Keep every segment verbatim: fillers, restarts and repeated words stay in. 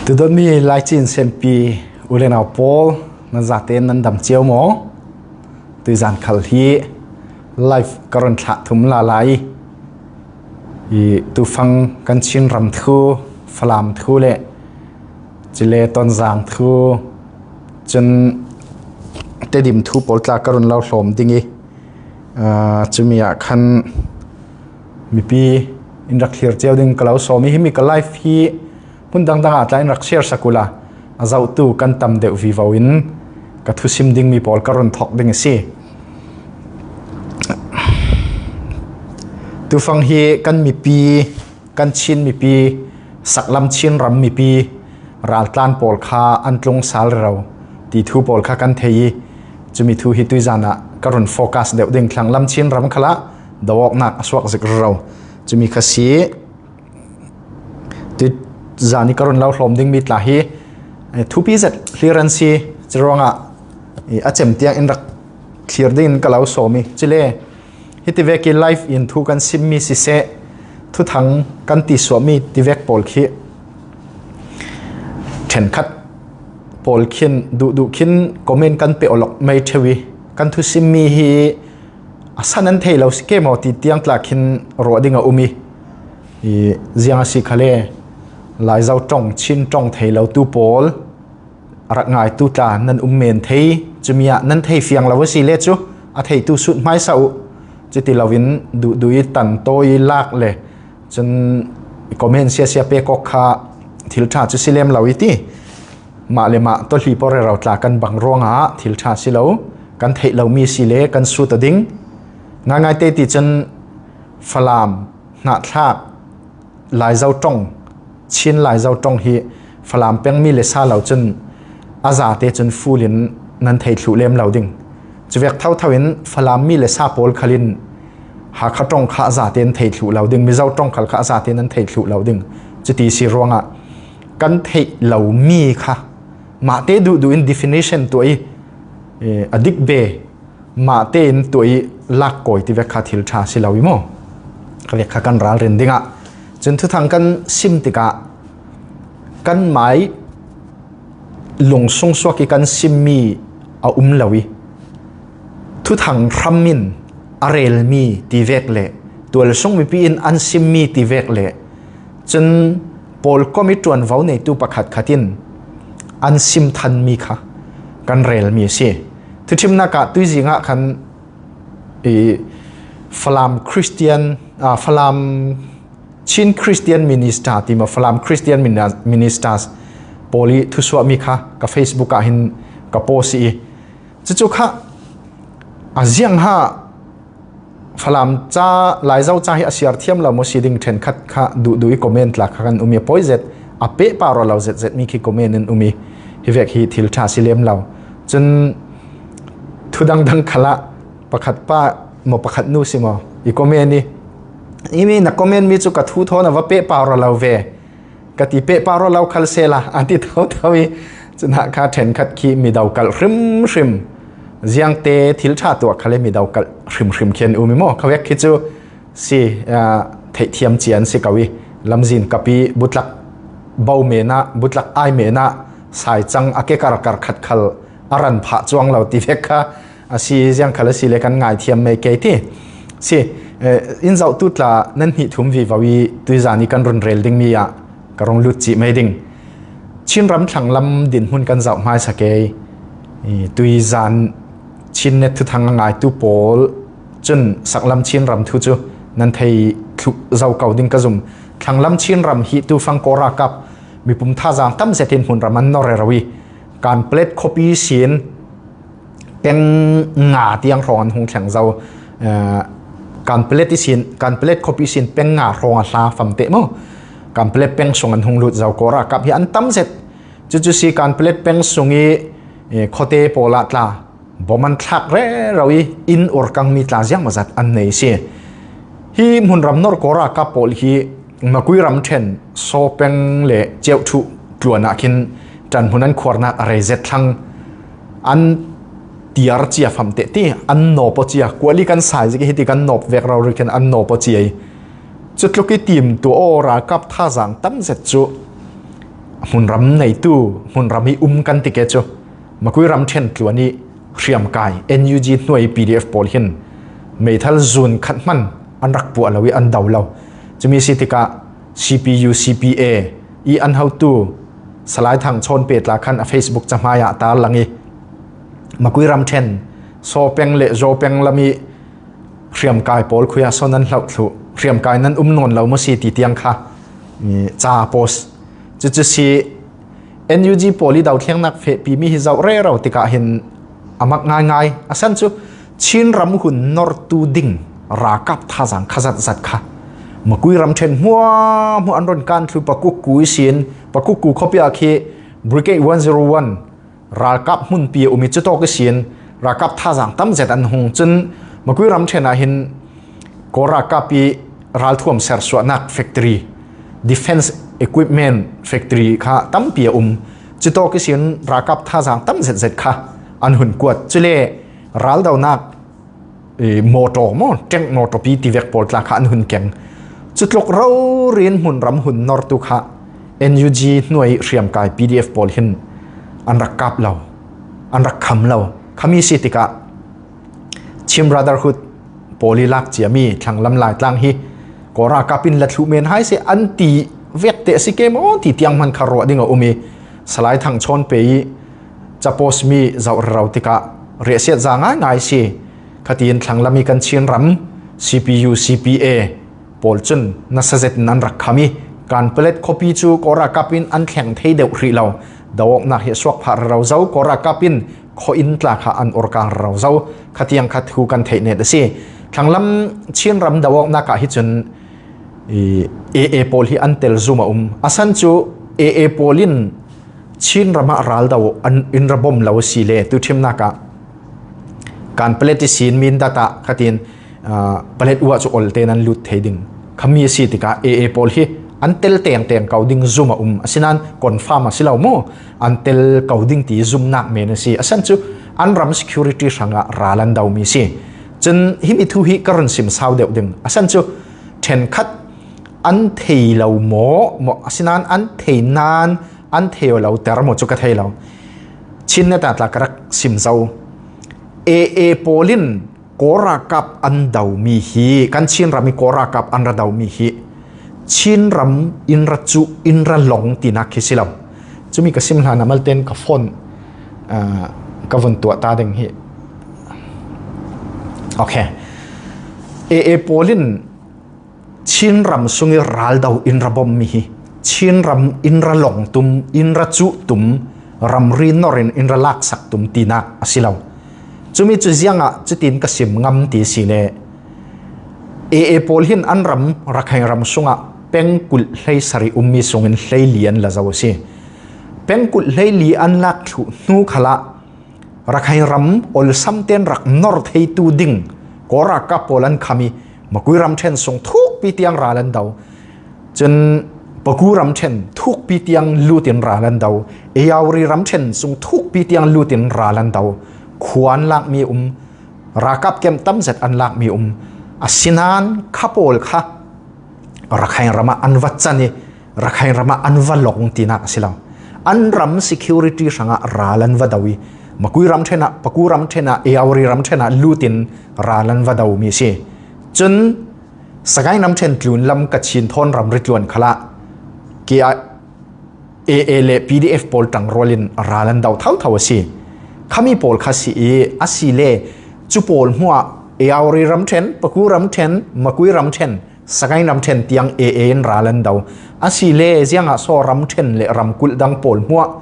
Tudawn mi Lai Chin Sempi u le nau pawl, nan zate nan dam ciau maw? Tuizan khal hi live ka run thlah thum la lai. I tufang kan Chin ram thu, Falam thu le cile Tonzang thu, cun Tedim thu pawl tla ka run lo hlawm ding i, aa, cumi ah khan mipi in rak thlir ciau ding ka lo sawm i, himi ka live hi hmun dangdang ah tla in rak share sak ula, a zohtu kan tam deuh vivo in ka thusim ding mi pawl ka run thawk ding a si. Tufang hi kan mipi, kan Chin mipi, saklam Chin ram mipi raltlan pawl kha an tlung sal rero ti thu pawl kha kan thei i, cumi thu hi tuizan ah ka run focus deuh ding. Thlanglam Chin ram khalah do awknak a suak zik rero, cumi kha si. Tuizan i ka run lo hlawm ding mi tla hi, eh, thupi zet hlir an si, curuangah, eh, a cem tiang in rak thlir dingin ka lo sawm i, cile hiti vek i live in thu kan simmi siseh, thuthang kan tisuahmi tivek pawl khi ṭhenkhat pawl khin duhduh khin comment kan pe awlok mai theu i, kan thusimmi hi a san an thei lo si ke maw ti tiang tla khin ruah ding a um i, i ziang a si khale, Laizo ṭong, Chin ṭong thei lo tu pawl a rak ngaitu tla nan um men thei, cumi ah nan thei fiang lo a si le cu a theitu sut hmaisa uh. Cuti loin duhduh i tan tawi i lak le cun comment siasia pek awk kha thil ṭha cu si lem lo i ti. Mah le mah tawhli pawl rero tla kan bang ruangah thil ṭha si lo, kan theih lomi si le kan sut aw ding. Ngaingai te ti cun Falam, Hnahthlak, Laizo ṭong, Chin Laizo ṭong hi Falam peng mi le sa lo cun a zate cun full in nan thei thluh lem lo ding. Cuvek thotho in Falam mi le sa pawl khal in Hakha ṭong kha a zate an thei thluh lo ding, Mizo ṭong khal kha a zate nan thei thluh lo ding. Cuti si ruangah kan theih lomi kha mahte duhduh in definition tuah i, eh, a dik be mahte in tuah i lakkawi tivek kha thil ṭha si lo i maw? Ka vek kha kan ralrin dingah cun thuthang kan sim tikah kan mai lungsung suak i kan simmi a um lo i, thuthang hram in a relmi tivek le tualsung mipi in an simmi tivek le cun pawlkom i ṭuanvo neitu pakhatkhat in an sim thanmi kha kan relmi a si. Thuṭhimnak ah tuizing ah khan i Falam Christian, ah, Falam Chin Christian Minister ti maw, Falam Christian Mina-, Ministers pawl i thusuahmi kha ka Facebook ah hin ka post i, cucu kha a ziang ha Falam ca, Laizo ca hi a siar thiam lo maw si ding ṭhenkhat kha duhduh i comment tla kha kan um i a pawi zet, a pehpar aw lo zetzet mi khi comment in um i, hi vek hi thil ṭha si lem lo. Cun thu dangdang khalah pakhat pa maw pakhat nu si maw i comment i, i mi na comment mi cu ka thu thawn a va pehpar aw lo ve. Ka ti pehpar aw lo khal sela, a ti thotho i, cun hah kha ṭhenkhat khi mido kalh hrimhrim. Ziangte thil ṭha tuah khal i mido kalh hrimhrim khi an um i maw? Kha vek khi cu si, aa, theihthiam cia an si ko i, lamzin kap i butlak bo men ah, butlak ai men ah, saicang a ke karkar khat khal a ran phah cuang lo ti vek kha a si, ziang khal a si le kan ngaithiam mei kei ti. Si, eh, in zohtu tla nan hnih thum vivo i tuizan i kan run rel dingmi ah ka rung lut cih mai ding. Chin ram thlanglam dinhmun kan zoh hmaisa kei. I tuizan Chin net thuthang a ngaitu pawl cun saklam Chin ram thu cu nan thei thluh zo ko ding ka zum. Thlanglam Chin ram hi tufang Kawl ralkap mipum thazaang tam zet in hmunram an nor rero i, Kanpetlet khuapi sin peng nga tiang hrawng an hung thleng zo. Eh, Kanpetlet ihsin, Kanpetlet khuapi ihsin peng nga hrawng a hla famteh maw? Kanpetlet peng sung an hung lut zo. Kawl ralkap hi an tam zet. Cucu si Kanpetlet peng sung i, eh, khuate pawl ah tla bom an thlak rero i inn urkang mi tla ziangmawzat an nei si. Hi hmunram nor Kawl ralkap pawl hi Makui ram ṭhen Saw peng le Ceuhthuh tluan ah khin ṭanhmun an khuarnak a rei zet thlang. An tiar cia famteh ti, an nawp aw cia, kuali kan sai zik i hiti kan nawp vek rori khin an nawp aw cia i, cutluk i tim tuah aw ralkap thazaang tam zet cu hmunram neitu, hmunram i um kan ti ke cu, Makui ramṭhen tluan i hriamkai, N U G hnuai P D F pawl hin meithal zun khat hman an rak puah lo i an do lo. Cumi si tikah C P U, C P A i an hotu Salai Thang Chawn Pe tla khan a Facebook cahmai ah a tarlang i, Makui ramṭhen Saw peng le Zaw peng lam i hriamkai pawl khui ah saw nan hloh thluh, hriamkai nan um nawn lo maw si ti tiang kha, i, ca post. Cucu si N U G pawl i dothliangnak fehpi mi hi zoh rero tikah hin a mak ngaingai. A san cu Chin ram hun nortu ding ralkap thazaang kha zatzat kha Makui ramṭhen hmuahhmuah an run kan thlu, Pakukku ihsin, Pakukku khuapi ah khi Brigade one zero one ralkap hmunpi a um i, cutawk ihsin ralkap thazaang tam zet an hung. Cun Makui ramṭhen ah hin Kawl ralkap i ralthuam sersuahnak factory, defense equipment factory kha tampi a um. Cutawk ihsin ralkap thazaang tam zetzet kha an hun kuat. Cule raldonak, i, motor maw, tank motor pi tivek pawl tla kha an hun keng. Cutluk rori in hmunram hun nortu kha N U G hnuai hriamkai P D F pawl hin an rak kap lo, an rak kham lo. Khami si tikah Chin Brotherhood pawl i lak ciami thlanglam Laitlang hi Kawl ralkap in la thluh men hai seh an ti vek teh si ke maw ti tiang hman kha ruah ding a um i, Salai Thang Chawn Pe i ca post mi zoh rero tikah riahsiat za ngaingai si. Khatin thlanglam i kan Chin ram C P U, C P A pawl cun nasa zetin an rak kham i, Kanpalet khuapi cu Kawl ralkap in an thleng thei deuh hrih lo. Do-awknak hi a suak phah rero zo. Kawl ralkap in khuainn tla kha an orkang rero zo. Khatiang kha thu kan theih net a si. Thlanglam Chin ram do-awknak ah hi cun, i, A A pawl hi an tel zum a um. A san cu A A pawl in Chin ram ah ral do an in ra bom lo a si le, tu ṭhimnak ah Kanpalet ihsin Mindat ah khatin, aa, Paletwa cu ol tein an lut thei ding. Khami a si tikah A A pawl hi an tel tengteng ko ding zum a um. Asinain confirm a si lo maw? An tel ko ding ti zumnak men a si. A san cu an ram security hrangah ral an domi si. Cun himi thu hi ka run sim sau deuh ding. A san cu ṭhenkhat an thei lo maw, maw, asinain an thei nain an thei lo ter maw cu ka thei lo. Chin net ah tla ka rak sim zo. A A pawl in Kawl ralkap an domi hi, kan Chin ram i Kawl ralkap an ra domi hi Chin ram in ra cuh, in ra long tinak hi si lo. Cumi ka sim hlan ah malte in ka phone, ah, ka vun tuah ta ding hi. Okay. A A pawl in Chin ram sung i ral do in ra bommi hi Chin ram in ra long tum, in ra cuh tum, ramri nor in in ra laksak tum tinak a si lo. Cumi cu ziangah cutin ka sim ngam ti si le, A A pawl hin an ram Rakhine ram sungah pengkulh hleisarih ummi sungin hleili an la zo a si. Pengkulh hleili an lak thluh hnu khalah Rakhine ram olsam tein rak nor theitu ding Kawl ralkap pawl an kham i, Makui ramṭhen sung thukpi tiang ral an do. Cun Paku ramṭhen thukpi tiang lut in ral an do. Ayawri ramṭhen sung thukpi tiang lut in ral an do. Khua an lakmi um, ralkap camp tam zet an lakmi um. Asinain kha pawl kha Rakhine ram ah an va can i, Rakhine ram ah an va long tinak a si lo. An ram security hrangah ral an va do i, Makui ramṭhen ah, Paku ramṭhen ah, Ayawri ramṭhen ah lut in ral an va domi a si. Cun Sagaing ramṭhen tlun lam Kachin thawn ramri tluan khalah K I A, A A le P D F pawl ṭangrual in ral an do thotho a si. Khami pawl kha si i, a si le cu pawl hmuah Ayawri ramṭhen, Paku ramṭhen, Makui ramṭhen, Sagaing ramṭhen tiang A A in ral an do. A si le ziangah saw ramṭhen le ramkulh dang pawl hmuah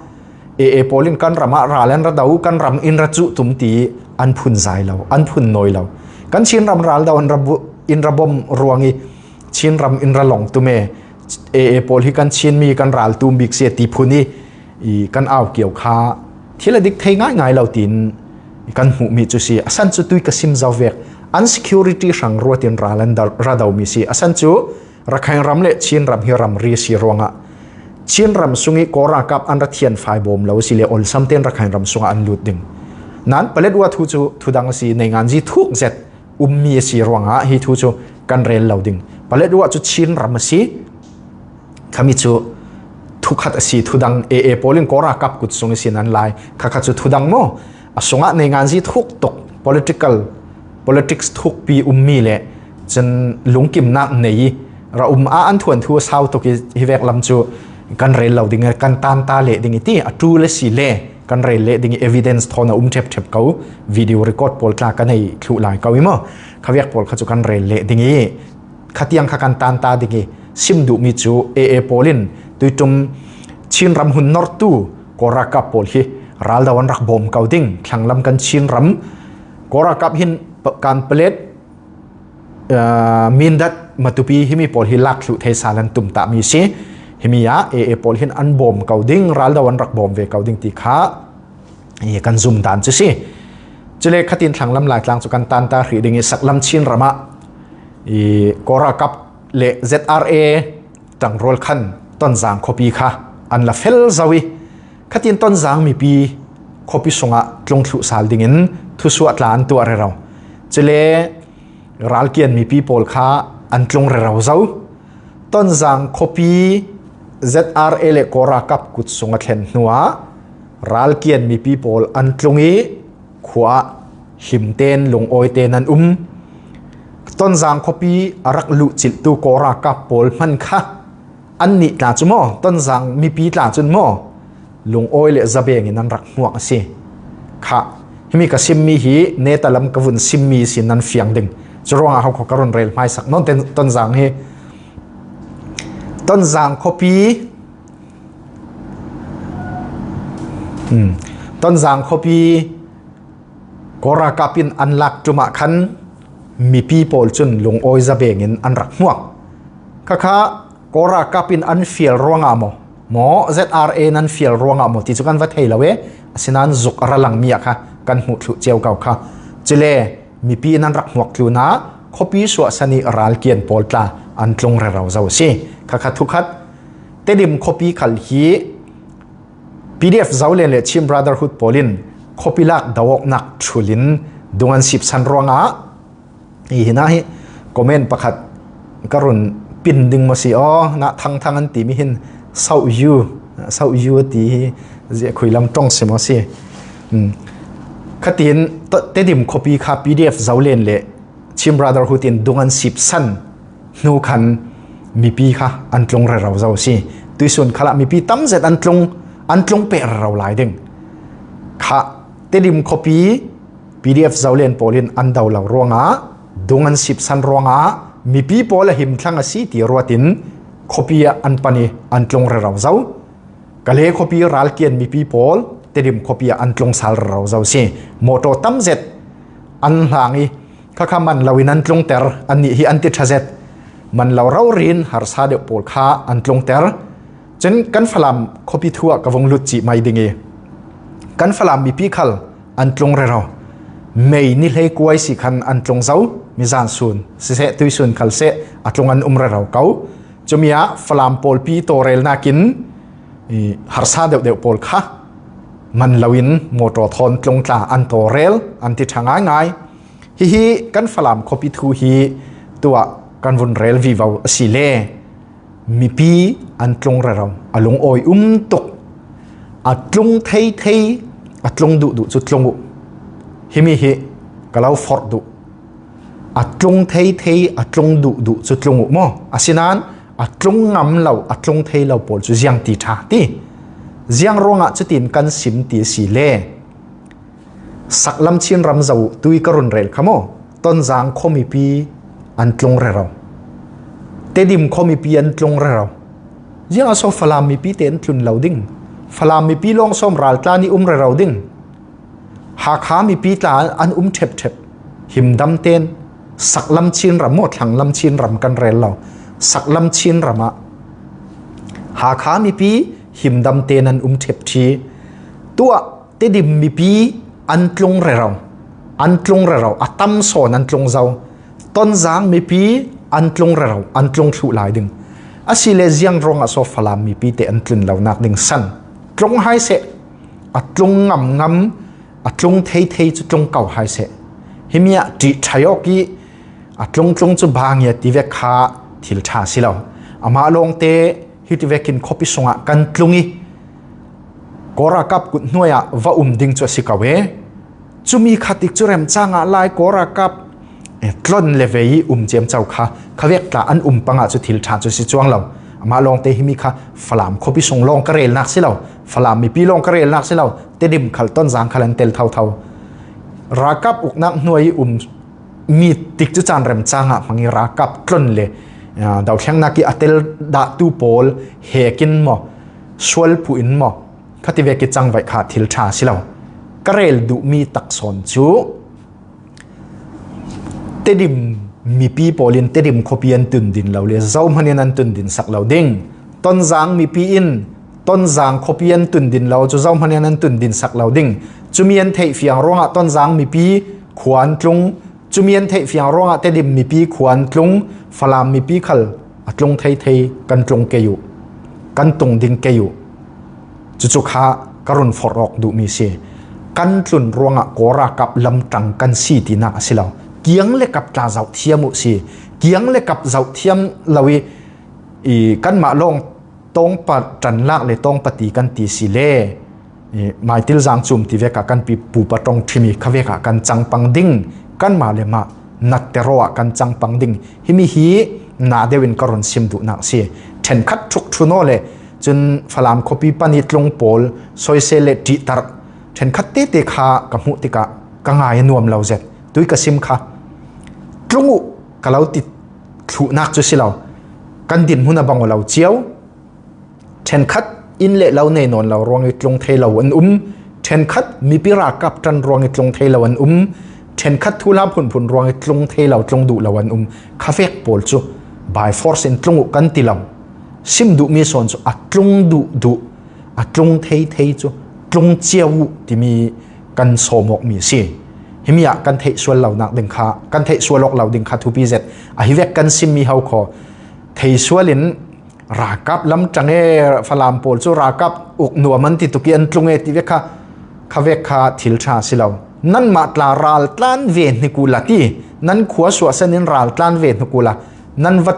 A A pawl in kan ram ah ral an ra do, kan ram in ra cuh tum ti an phun zai lo, an phun nawi lo. Kan Chin ram ral do in ra bu-, in ra bom ruang i Chin ram in ra long tum e, A A pawl hi kan Chin mi kan ral tum bik si a ti phun i, i kan au kio kha thil a dik thei ngaingai lo tiin kan hmuhmi cu si. A san cu tui ka sim zo vek. An security hrang ruat in ral an do, ra domi si. A san cu Rakhine ram le Chin ram hi ramri a si ruangah Chin ram sung i Kawl ralkap an ra thianfai bawm lo si le olsam tein Rakhine ram sungah an lut ding. Nan Paletwa thu cu thudang a si, neinganzi thuk zet ummi a si ruangah hi thu cu kan rel lo ding. Paletwa cu Chin ram a si. Khami cu thukhat a si, thudang A A pawl in Kora kap kut sung i sin an lai. Khakha cu thudang maw? A sungah neinganzi thuk tuk, political, politics thukpi ummi le cun lungkimnak nei i ra um ah an thuanthu a sau tuk i hi vek lam cu kan rel lo ding i, kan tanta leh ding i ti, a ṭul a si le kan rel leh ding i evidence thawn a um ṭhepṭhep ko, video record pawl tla kan ei thluh lai ko i maw? Kha vek pawl kha cu kan rel leh ding i, khatiang kha kan tanta ding i sim duhmi cu A A pawl in tuiṭum Chin ram hun nortu Kora kap pawl hi ral do an rak bawm ko ding, thlanglam kan Chin ram Kora kap hin pa-, kan palet, aa, Mindat, Matupi himi pawl hi lak thluh thei sal an tum tahmi si. Himi ah A A pawl hin an bawm ko ding, ral do an rak bawm ve ko ding ti kha i kan zum dan cu si. Cule khatin thlanglam Laitlang cu kan tanta hrih ding i saklam Chin ram ah i Kora kap le Z R A ṭangrual khan Tonzang khuapi kha an la fel zo i khatin Tonzang mipi khuapi sungah tlung thluh sal dingin thusuah tla an tuah rero. Cule ralkian mipi pawl kha an tlung rero zo. Tonzang khuapi Z R A le Kora kap kut sung a thlen hnuah ralkian mipi pawl an tlung i khua ah himten lungawiten an um. Tonzang khuapi a rak luhcilhtu Kora kap pawl hman kha annih tla cu maw, Tonzang mipi tla cun maw, lungawi le zabeng in an rak hmuak a si. Kha, himi ka simmi hi neta lam ka vun simmi sin nan fiang ding. Curuangah hokhaw ka run rel hmaisak nawn ten Tonzang hi. Tonzang khuapi, hmm, Tonzang khuapi Kora kap in an lak ṭum ah khan mipi pawl cun lungawi zabeng in an rak hmuak. Khakha Kora kap in an fial ruangah maw, maw Z R A in an fial ruangah maw ti cu kan va thei lo e. Asinain zuk a ra langmi ah kha kan hmuh thluh cio ko kha. Cule mipi in an rak hmuak tlunah khuapi suahsan i ralkian pawl tla an tlung rero zo a si. Khakha thukhat Tedim khuapi khal hi P D F Zolen le Chin Brotherhood pawl in khuapi lak do awknak ṭhul in dung an sipsan ruangah, i hinah hi comment pakhat ka run pin ding maw si aw, nah thangthang an timi hin sauh yu, sauh yu a ti hi zia khui lam ṭong si maw si. Um, khatin Tedim khuapi kha P D F Zolen le Chin Brotherhood in dung an sipsan hnu khan mipi kha an tlung rero zo a si. Tuisun khalah mipi tam zet an tlung, an tlung peh rero lai ding. Kha Tedim khuapi P D F Zolen pawl in an do lo ruangah, dung an sipsan ruangah mipi pawl a him thlang a si ti ruatin khuapi ah an pan i an tlung rero zo. Kale khuapi ralkian mipi pawl Tedim khuapi ah an tlung sal rero zo a si. Mawṭaw tam zet an hlang i, khakha man loin an tlungter, annih hi an ti ṭha zet. Man lo rori in harsa deuh pawl kha an tlungter. Cun kan Falam khuapi thu ah ka vung lut cih mai ding i, kan Falam mipi khal an tlung rero. May ni hleikua i si khan an tlung zo, mizan sun siseh, tuisun khal seh a tlung an um rero ko. Cumi ah Falam pawlpi tawrelnak in, i, harsa deuhdeuh pawl kha man loin mawṭaw thawn tlung tla an tawrel, an ti ṭha ngaingai. Hihi kan Falam khuapi thu hi tuah kan vun rel vivo a si le mipi an tlung rero, a lungawi um tuk, a tlung thei thei, a tlung duhduh cu tlung uh. Himi hi ka lo forh duh. A tlung thei thei, a tlung duhduh cu tlung uh maw? Asinain a tlung ngam lo, a tlung thei lo pawl cu ziang ti ṭha ti. Ziang ruangah cutin kan sim ti a si le saklam Chin ram zo tui ka run rel kha maw? Tonzang khuamipi an tlung rero. Tedim khuamipi an tlung rero. Ziangah so Falam mipi te an tlun lo ding? Falam mipi lawng sawm raltlan i um rero ding? Hakha mipi tla an um ṭhepṭhep. Himdam ten saklam Chin ram maw, thlanglam Chin ram kan rel lo. Saklam Chin ram ah Hakha mipi himdam ten an um ṭhep ṭhi. Tuah Tedim mipi an tlung rero, an tlung rero, a tam sawn an tlung zo. Tonzang mipi an tlung rero, an tlung thluh lai ding. Asile ziang ruangah so Falam mipi te an tlun lonak ding san? Tlung hai seh, a tlung ngamngam, a tlung theithei cu tlung ko hai seh. Himi ah ṭih ṭhai awk i a tlungtlung cu bang i a ti vek kha thil ṭha si lo. Amah lawngte Hiti vekin khuapi sungah kan tlung i, Kawl ralkap kut hnuaiah va um ding cu a si ko e. Cumi kha tik cu remcang ah lai Kawl ralkap, eh, tlon le vei i um ciamco kha, khavek tla an um pangah cu thil ṭha cu si cuang lo. Amah lawngte himi kha Falam khuapi sung lawng ka relnak si lo, Falam mipi lawng ka relnak si lo, Tedim khal Tonzang khal an tel thotho. Ralkap uknak hnuai i um mi tik cu caan remcang ah hmang i ralkap tlon le, ah, dothlennak i a tel dahtu pawl hek in maw, sual phu in maw, khati vek i cangvaih kha thil ṭha si lo. Ka rel duhmi tak sawn cu Tedim mipi pawl in Tedim khuapi an tun din lo le zohman in an tun din sak lo ding. Tonzang mipi in Tonzang khuapi an tun din lo cu zohman in an tun din sak lo ding. Cumi an theih fiang ruangah Tonzang mipi khua an tlung, cumi an theih fiang ruangah Tedim mipi khua an tlung, Falam mipi khal a tlung thei thei kan tlung kei uh, kan tung ding kei uh. Cucu kha ka run forh awk duhmi si. Kan tlun ruangah Kawl ralkap lamtang kan si tinak a si lo. Kiang le kap tla zoh thiam uh si. Kiang le kap zoh thiam lo i, i kanmah lawng tawngpa ṭanlak le tawngpa ti kan ti si le, i, Maitilzang cum ti vekah kan pi pupa ṭong ṭhim i kha vekah kan cang pang ding, kanmah le mah natteraw ah kan cang pang ding. Himi hi na deuh in ka run sim duhnak si. Ṭhenkhat ṭhuk ṭhun aw le cun Falam khuapi pan i tlung pawl soisel le ṭihtarh ṭhenkhat tete kha ka hmuh tikah ka ngai a nuam lo zet. Tui ka sim kha tlung uh ka lo ti thluhnak cu si lo. Kan dinhmun a bang aw lo cio. Ṭhenkhat inn le lo nei nawn lo ruang i tlung thei lo an um. Ṭhenkhat mipi ralkap ṭan ruang i tlung thei lo an um. Ṭhenkhat thuhla phunphun ruang i tlung thei lo, tlung duh lo an um. Khavek pawl cu by force in tlung uh kan ti lo. Sim duhmi sawn cu a tlung duh duh, a tlung thei thei cu tlung cio uh timi kan sawm awkmi a si. Himi ah kan theih sual lonak ding kha, kan theih sual awk lo ding kha thupi zet. A hi vek kan simmi ho khaw thei sual in ralkap lamtang e, Falam pawl cu ralkap uk nuam an ti tuk i an tlung e ti vek kha, kha vek kha thil ṭha a si lo. Nanmah tla raltlan ve hnik uhla ti, nan khua suahsan in raltlan ve hnik uhla, nan va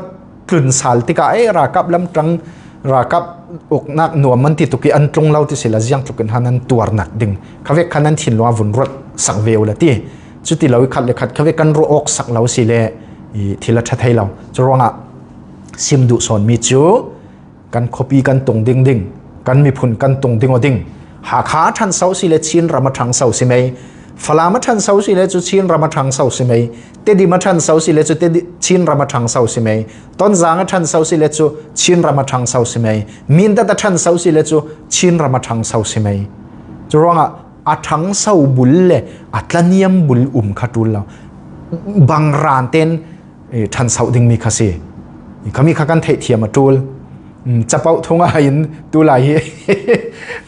tlun sal tikah, eh, ralkap lamtang, ralkap uknak nuam an ti tuk i an tlung lo ti sila ziang tluk in han an tuarnak ding. Kha vek kha nan thinlung a vun ruat sak ve uhla ti. Cuti lo i khat le khat kha vek kan ruah awk sak lo si le i thil a ṭha thei lo. Curuangah sim duh sawnmi cu kan khuapi kan tung ding ding, kan miphun kan tung ding aw ding. Hakha a ṭhanso si le Chin ram a ṭhangso si mei. Falam a ṭhanso si le cu Chin ram a ṭhangso si mei. Tedim a ṭhanso si le cu Tedi-, Chin ram a ṭhangso si mei. Tonzang a ṭhanso si le cu Chin ram a ṭhangso si mei. Mindat a ṭhanso si le cu Chin ram a ṭhangso si mei. Curuangah a ṭhangso bul le a tlaniam bul um kha ṭul lo. Bang ran ten, eh, ṭhanso dingmi kha si. Khami kha kan theih thiam a ṭul. Mm, capoh thung ah in tulai hi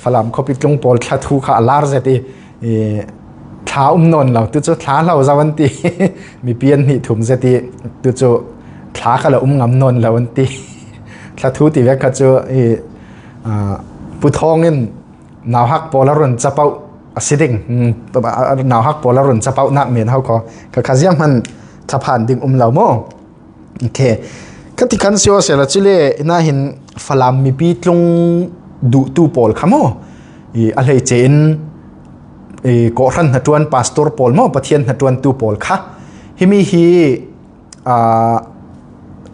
Falam khuapi tlung pawl thla thu kha a lar zet i, i, thla um nawn lo, tu cu thla hlo zo an ti. Mipi an hnih thum zet i, tu cu thla kha la um ngam nawn lo an ti. Thla thu ti vek kha cu, i, a, Pu Thawng in nauhak pawl a run capoh a si ding. Mm, nauhak pawl a run capohnak men ho khaw kha kha zianghman thlaphan ding um lo maw? Okay. Khati khan si aw sehla cule, hina hin Falam mipi tlung duhtu pawl kha maw? I, a hleice in, i, kawhhran hnaṭuan pastor pawl maw, Pathian hnaṭuantu pawl kha. Himi hi, aa,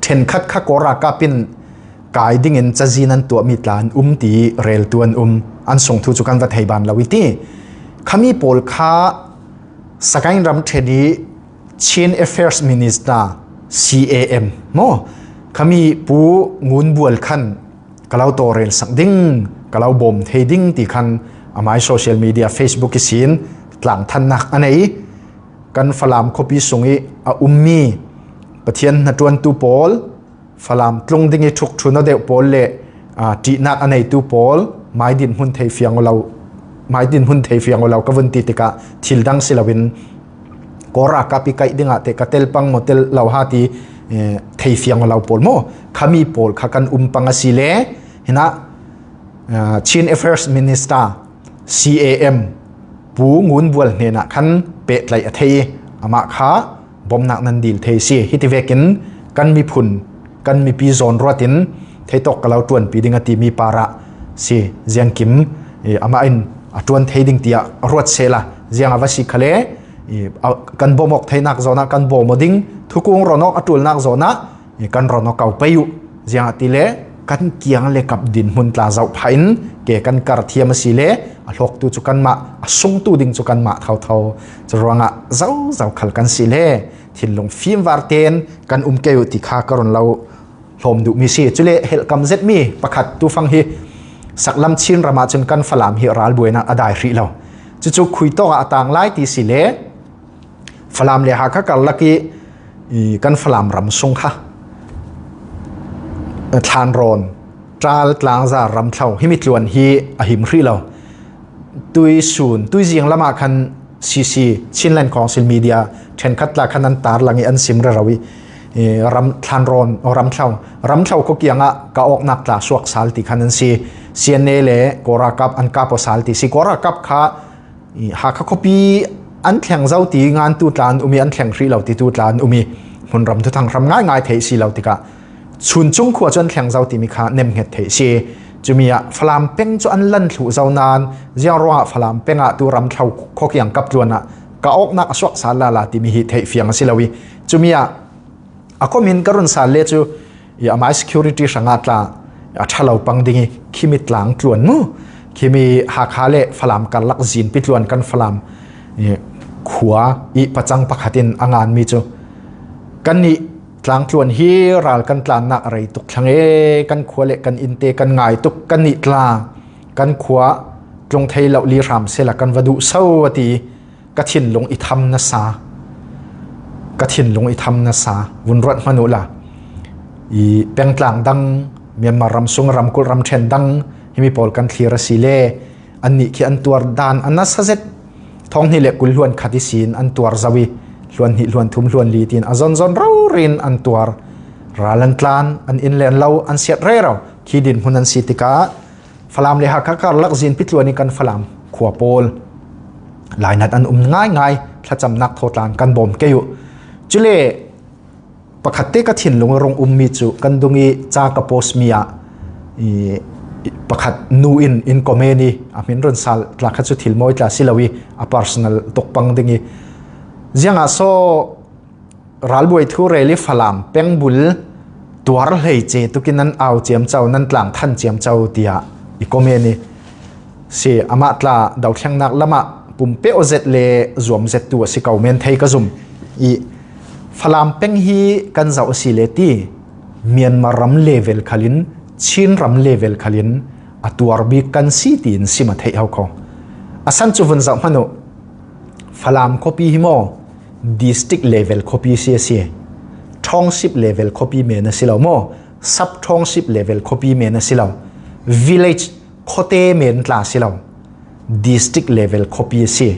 ṭhenkhat kha Kawl ralkap in kai dingin cazin an tuahmi tla an um ti reltu an um. An sungthu cu kan va thei ban lo i ti. Khami pawl kha Sagaing ramṭhen i Chin Affairs Minister, C A M, maw? Khami Pu Ngun Bual khan ka lo tawrel sak ding, ka lo bawm thei ding ti khan amai social media, Facebook ihsin tlangthannak a nei. Kan Falam khuapi sung i a ummi Pathian hnaṭuantu pawl, Falam tlung ding i ṭhuk ṭhun aw deuh pawl le, aa, ṭihnak a neitu pawl, mai dinhmun thei fiang aw lo, mai dinhmun thei fiang aw lo ka vun ti tikah thil dang si loin Kawl ralkap i kaih dingah teh ka tel pang maw, tel lo ha ti, eh, thei fiang aw lo pawl maw? Khami pawl kha kan um pang a si le, hinah, aa, Chin Affairs Minister, C A M, Pu Ngun Bual hnenah khan pehtlaih a thei i, amah kha bawmnak nan dil thei si. Hiti vekin kan miphun, kan mipi zawn ruatin hei tawk ka lo ṭuanpi ding a ti mi parah si Ziangkim, i, amah in a ṭuan thei ding tiah ruat sehla, ziang a va si khale, i, a, kan bawm awk theinak zawnah kan bawm aw ding, thukung ron awk a ṭulnak zawnah, i, kan ron aw ko pei uh. Ziangahtile kan kiang le kap dinhmun tla zoh phahin ke kan kar thiam asile a hlawktu cu kanmah, a sungtu ding cu kanmah thotho. Curuangah zozo khal kan si le thinlung fimvar tein kan um kei uh ti kha ka run lo hlawm duhmi si. Cule helhkam zetmi pakhat tufang hi saklam Chin ram ahcun kan Falam hi ralbuainak a dai hrih lo. Cucu khuitawk ah a tang lai ti si le Falam le Hakha karlak i, i kan Falam ram sung kha Thlanrawn, Ṭal, Tlangza, Ramthlo himi tluan hi a him hrih lo. Tuisun, tuizing lamah khan C C, Chinland Council Media, ṭhenkhat tla khan an tarlang i an sim rero i, i, ram, Thlanrawn, aw, Ramthlo, Ramthlo khua kiangah ka awknak tla suak sal ti khan an si. C N A le Kawl ralkap an kap aw sal ti si. Kawl ralkap kha, i, Hakha khuapi an thleng zo ti ngantu tla an um i an thleng hrih lo titu tla an um i hmunram thuthang hram ngaingai theih si lo tikah Chuncung khua cu an thleng zo timi kha nemhnget theih si. Cumi ah Falam peng cu an lan thluh zo nain ziangruangah Falam peng ah tu Ramthlo khua kiang kap tluan ah ka awknak a suak sal lala timi hi theih fiang a si lo i, cumi ah a khuamin ka run sal le cu i amai security hrangah tla a ṭha lo pang ding i, khimi tlang tluan mu, khimi Hakha le Falam karlak zinpi tluan kan Falam i khua i pacang pakhat in a nganmi cu kannih tlang tluan hi ral kan tlannak a rei tuk thlang e, kan khua le kan innte kan ngai tuk, kannih tla kan khua tlung thei lo li hram sehla kan va duh so a ti. Ka thinlung i tham nasa, ka thinlung i tham nasa, vun ruat hmanh uhla i pengtlang dang, Myanmar ram sung ramkulh ramṭhen dang himi pawl kan thlir a si le annih khi an tuar dan a nasa zet. Thawng hnih le kul hluan khat ihsin an tuar zo i hluan hnih, hluan thum, hluan li tiin a zonzon rori in an tuar. Ral an tlan, an inn le an lo an siat rero. Khi dinhmun an si tikah Falam le Hakha karlak zinpi tluan i kan Falam khua pawl lainat an um ngaingai, thlacamnak thawtlang kan bawm kei uh. Cule pakhatte ka thinlung i rung ummi cu kan dung i ca ka post mi ah i, i, pakhat nu in in comment i a hmin run sal tla kha cu thil mawi tla si lo i a personal tuk pang ding i, ziangah so ralbuai thu rel i Falam peng bul tuar hleice tukin nan au ciamco, nan tlang than ciamco tiah i comment i si. Amah tla dothlengnak lamah pumpeuh zet le zuam zet tu a si ko men thei ka zum i, Falam peng hi kan zoh a si le ti Myanmar ram level khalin, Chin ram level khalin a tuar bik kan si tiin sim a theih ho kho. A san cu vun zoh hmanh uh. Falam khuapi hi maw district level khuapi si a si. Township level khuapi men a si lo maw, sub township level khuapi men a si lo, village khuate men tla si lo, district level khuapi a si.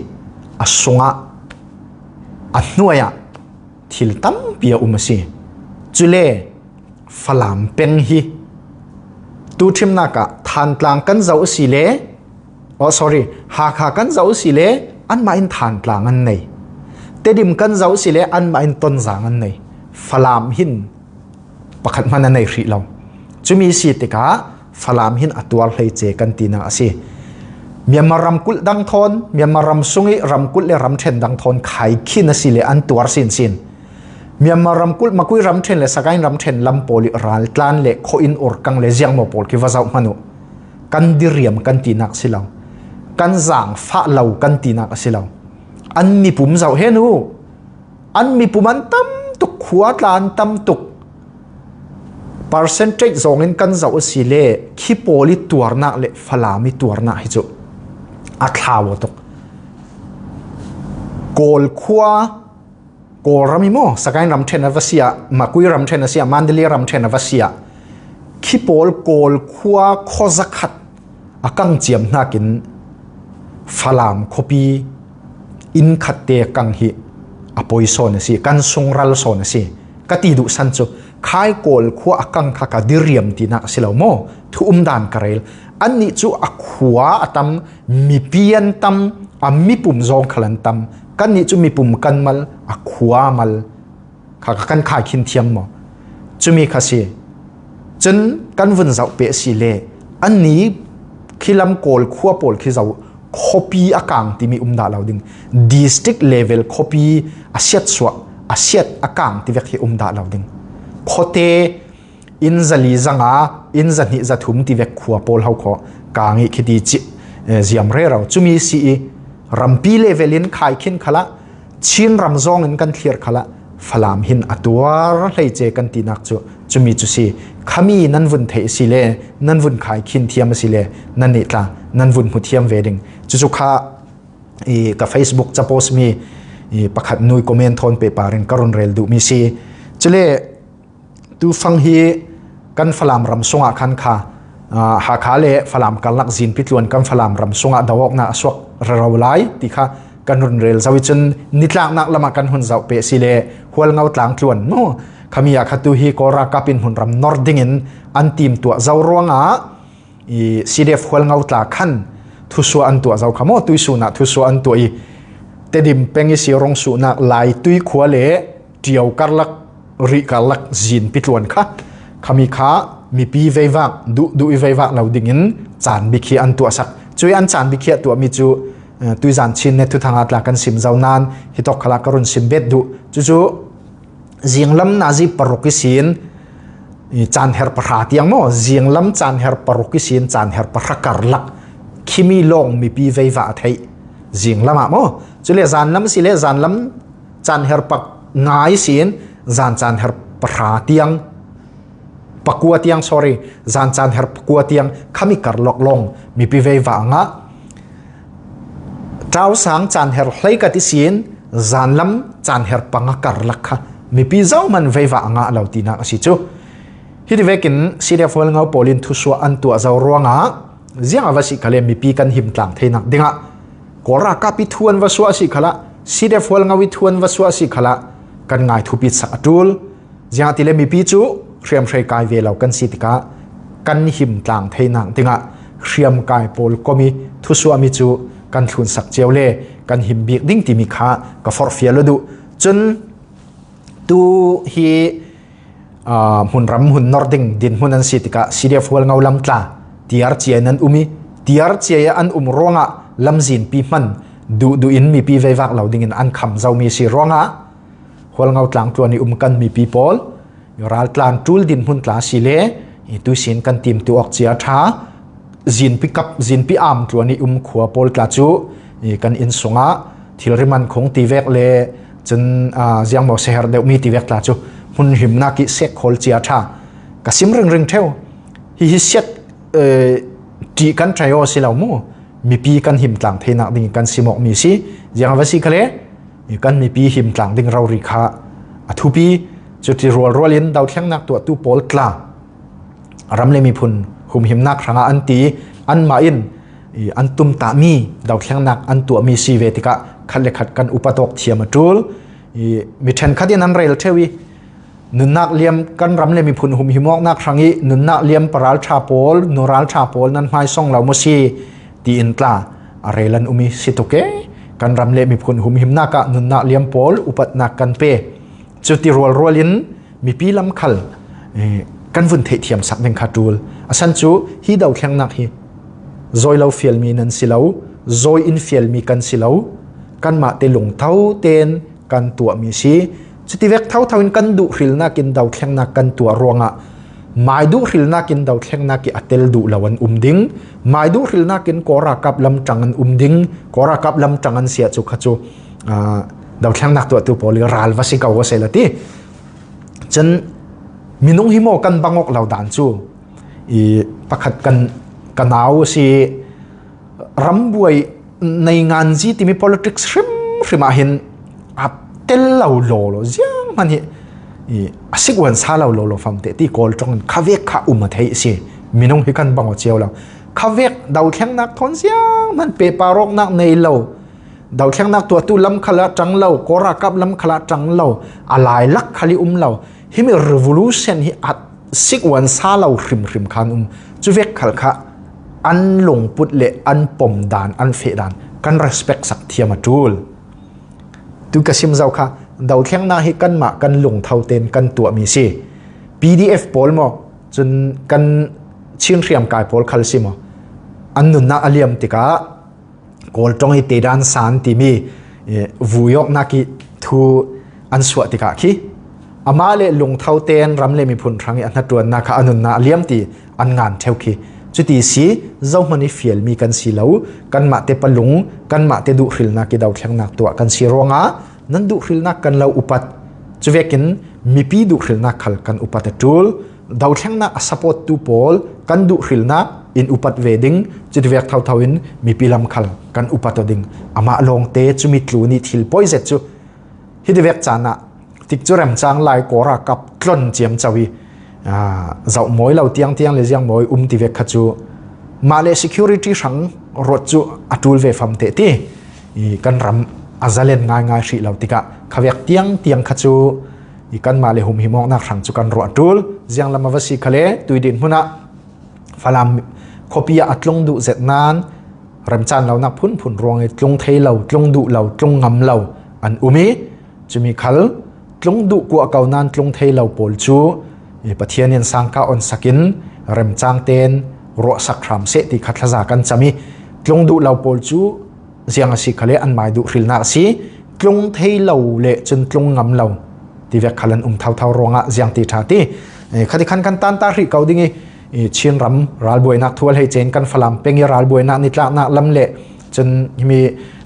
A sungah, a hnuai ah thil tampi a um a si. Cule Falam peng hi tu ṭhimnak ah Thantlang kan zoh a si le, oh, sorry, Hakha kan zoh a si le anmah in Thantlang an nei. Tedim kan zoh a si le anmah in Tonzang an nei. Falam hin pakhat hmanh a nei hrih lo. Cumi si tikah Falam hin a tuar hleice kan tinak a si. Myanmar ramkulh dang thawn, Myanmar ram sung i ramkulh le ramṭhen dang thawn khai khin a si le an tuar sinsin. Myanmar ramkulh Makui ramṭhen le Sagaing ramṭhen lam pawl i raltlan le khuainn urkang le ziangmaw pawl khi va zoh hmanh uh. Kan diriam kan tinak si lo. Kan zaangfah lo kan tinak a si lo. An mipum zoh hen uh. An mipum an tam tuk, khua tla an tam tuk. Percentage zawngin kan zoh a si le khi pawl i tuarnak le Falam i tuarnak hi cu a thlau aw tuk. Kawl khua, Kawlram i maw, Sagaing ramṭhen a va si ah, Makui ramṭhen a si ah, Mandalay ramṭhen a va si ah, khi pawl Kawl khua khuazakhat a kang ciam hnakin Falam khuapi inn khatte kang hi a poi sawn a si, kan sungral sawn a si. Ka ti duhsan cu khai Kawl khua a kang kha ka diriam tinak a si lo maw? Thu umdan ka rel. Annih cu a khua a tam, mipi an tam, a mipum zawng khal an tam. Kannih cu mipum kan mal, a khua mal kha ka kan khai khin thiam maw? Cumi kha si. Cun kan vun zoh peh si le, ani khi lam Kawl khua pawl khi zoh, khuapi a kang timi um dah lo ding. District level khuapi a siatsuah, a siat a kang ti vek hi um dah lo ding. Khuate in zali zanga, in zahnih zathum ti vek khua pawl ho khaw kang i khiti cih, eh, ziam rero. Cumi si i rampi level in khai khin khalah, Chin ram zawngin kan thlir khalah Falam hin a tuar hleice kan tinak cu cumi cu si. Khami nan vun theih si le, nan vun khai khin thiam a si le, nan nih tla, nan vun hmu thiam ve ding. Cucu kha i ka Facebook capost mi i pakhat nui comment thawn pehpar in ka run rel duhmi si. Cule tufang hi kan Falam ram sungah khan kha, aa, Hakha le Falam karlak zinpi tluan kan Falam ram sungah do awknak a suak rero lai ti kha kan run rel zo i cun nitlaknak lamah kan hun zoh peh si le Hualngo tlang tluan mu khami ah kha tu hi Kawl ralkap in hmunram nor dingin an timtuah zo ruangah i C D F Hualngo tla khan thusuah an tuah zo kha maw, tuisun ah thusuah an tuah i Tedim peng i si rong suhnak Lai tui khua le Ṭio karlak, rih karlak zinpi tluan kha khami kha mipi veivak, duh duh i veivak lo dingin caan bikhi an tuahsak. Cui an caan bikhi a tuahmi cu, eh, tuizan Chin le Thuthang ah tla kan sim zo nain hitawk khalah ka run sim bet duh. Cucu zinglam nazi paruk ihsin, i, caanher pahra tiang maw, zinglam caanher paruk ihsin caanher pahra karlak khimi lawng mipi veivah a theih zinglam ah maw. Cule zanlam si le zanlam caanher pak ngai sin zan caanher pahra tiang, pakua tiang, sorry, zan caanher pakua tiang khami karlak lawng mipi veivah a ngah. Ṭausang caanher hleikat ihsin zanlam caanher panga karlak kha mipi zohman veivah a ngah lo tinak a si cu. Hiti vekin C D F Hualngo pawl in thusuah an tuah zo ruangah ziang a va si khale mipi kan him tlang theinak dingah Kawl ralkap i thu an va suah a si khalah, C D F Hualngo i thu an va suah a si khalah kan ngai thupit sak a ṭul. Ziangahtile mipi cu hriamhrei kai ve lo kan si tikah kan him tlang theinak dingah hriamkai pawl kom i thusuahmi cu kan thlunsak cio le kan him bik ding timi kha ka forhfial u duh. Cun tu hi, aa, hmunram hmun nor ding dinhmun an si tikah C D F Hualngo lam tla tiar cia in an um i tiar cia i an um ruangah lamzinpi hman duhduh in mipi veivak lo dingin an kham zomi si ruangah Hualngo tlang tluan i um kan mipi pawl, raltlan ṭul dinhmun tla si le, i tuisin kan timtuh awk cia ṭha, zinpi kap, zinpi am tluan i um khua pawl tla cu, i kan inn sungah thilri man khung ti vek le cun, aa, ziangmaw seher deuhmi ti vek tla cu hmun himnak i sek khawl cia ṭha. Ka sim ringring ṭheu. Hihi siat, eh, ṭih kan ṭai aw si lo mu. Mipi kan him tlang theinak ding kan sim awkmi si. Ziang a va si khale, kan mipi him tlang ding rori kha a thupi. Cuti rualrual in dothlengnak tuahtu pawl tla ram le miphun humhimnak hrangah an ti, anmah in i an tumtahmi dothlengnak an tuahmi si ve tikah khat le khat kan upat awk thiam a ṭul. I mi ṭhenkhat in an rel ṭheu i, nunnak liam kan ram le miphun humhim awknak hrang i nunnak liam paralṭha pawl, nuralṭha pawl nan hmaisawng lo maw si, tiin tla a rel an um i si tuk e. Kan ram le miphun humhimnak ah nunnak liam pawl upatnak kan pe. Cuti rualrual in mipi lam khal, eh, kan vun theihthiam sak ding kha ṭul. A san cu hi dothlengnak hi zawi lo fialmi nan si lo, zawi in fialmi kan si lo, kanmah te lungtho tein kan tuahmi si. Cutivek thotho in kan duh hrilnak in dothlengnak kan tuah ruangah mai duh hrilnak in dothlengnak i a tel duh lo an um ding, mai duh hrilnak in Kawl ralkap lam ṭang an um ding, Kawl ralkap lam ṭang an si ah cu kha cu, aa, dothlengnak tuahtu pawl i ral va si ko a si lo ti. Cun minung hi maw kan bang awk lo dan cu i pakhat kan, ka nau a si, rambuai neinganzi timi politics hrimhrim ah hin a tel lo lawlaw zianghman hi i a sik uan sa lo lawlaw famte ti Kawl ṭawng in khavek kha um a theih a si. Minung hi kan bang aw cio lo. Khavek dothlengnak thawn zianghman pehpar awknak nei lo. Dothlengnak tuahtu lam khalah ṭang lo, Kawl ralkap lam khalah ṭang lo, a lailak khal i um lo. Himi revolution hi a sik uan sa lo hrimhrim khan um. Cuvek khal kha an lungput le an pom dan, an feh dan kan respect sak thiam a ṭul. Tu ka sim zo kha, dothlengnak hi kanmah kan lungtho tein kan tuahmi si. P D F pawl maw, Cun kan Chin hriamkai pawl khal si maw, an nunnak a liam tikah Kawl ṭong i tedan san timi, eh, vuiawknak i thu an suah tikah khi amah le lungtho tein ram le miphun hrang i a hnaṭuannak kha a nunnak a liam ti an ngan ṭheu khi. Cuti si, zohman i fialmi kan si lo, kanmah te palung, kanmah te duhhrilnak i dothlennak tuah kan si ruangah nan duhhrilnak kan lo upat. Cuvekin mipi duhhrilnak khal kan upat a ṭul. Dothlennak a support tu pawl kan duhhrilnak in upat ve ding, cutivek thotho in mipi lam khal kan upat aw ding. Amah lawngte cumi tlu nih thil poi zet cu hitivek caan ah tikcu remcang lai kawra kap tlon ciamco i, aa, zoh mawi lo tiangtiang le ziang mawi um tivek kha cu mah le security hrang ruat cu a ṭul ve fam teh ti i kan ram a zalen ngaingai hrih lo tikah khavek tiangtiang kha cu i kanmah le humhim awknak hrang cu kan ruah ṭul. Zianglam a va si khale, tuidin hmun ah Falam khuapi ah a tlung duh zet nan remcan lonak phunphun ruang i tlung thei lo, tlung duh lo, tlung ngam lo an um i, cumi khal tlung duh kuah ko nan tlung thei lo pawl cu i Pathian in sangka onsak in remcang tein ruahsak hram seh ti kha thlaza kan cam i, tlung duh lo pawl cu ziang a si khale an mai duhhrilnak a si. Tlung thei lo le cun tlung ngam lo tivek khal an um thotho ruangah ziang ti ṭha ti. Eh, khati khan kan tanta hrih ko ding i, i Chin ram ralbuainak thu a hleice in kan Falam peng i ralbuainak nitlaknak lam le cun himi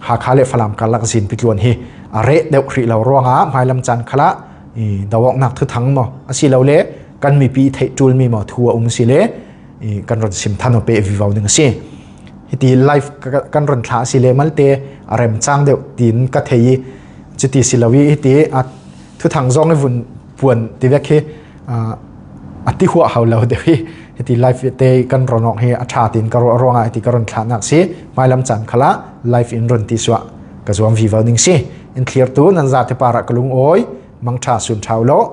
Hakha le Falam karlak zinpi tluan hi a reh deuh hrih lo ruangah hmailam caan khalah i do awknak thuthang maw a si lo le kan mipi theih ṭulmi maw thu a um si le i kan run sim than aw pe vivo ding a si. Hiti live ka, kan run thlah a si le malte a remcang deuh tiin ka thei i, cuti si lo i hiti a thuthang zong i vun puan tivek hi, aa, a ti huah ho lo deuh hi. Hiti live te kan run awk hi a ṭha tiin ka ruah ruangah hiti ka run thlahnak si. Hmailam caan khalah live in run ti suah ka zuam vivo ding si. In thlirtu nan zate parah ka lungawi, mangṭha sun ṭha u law.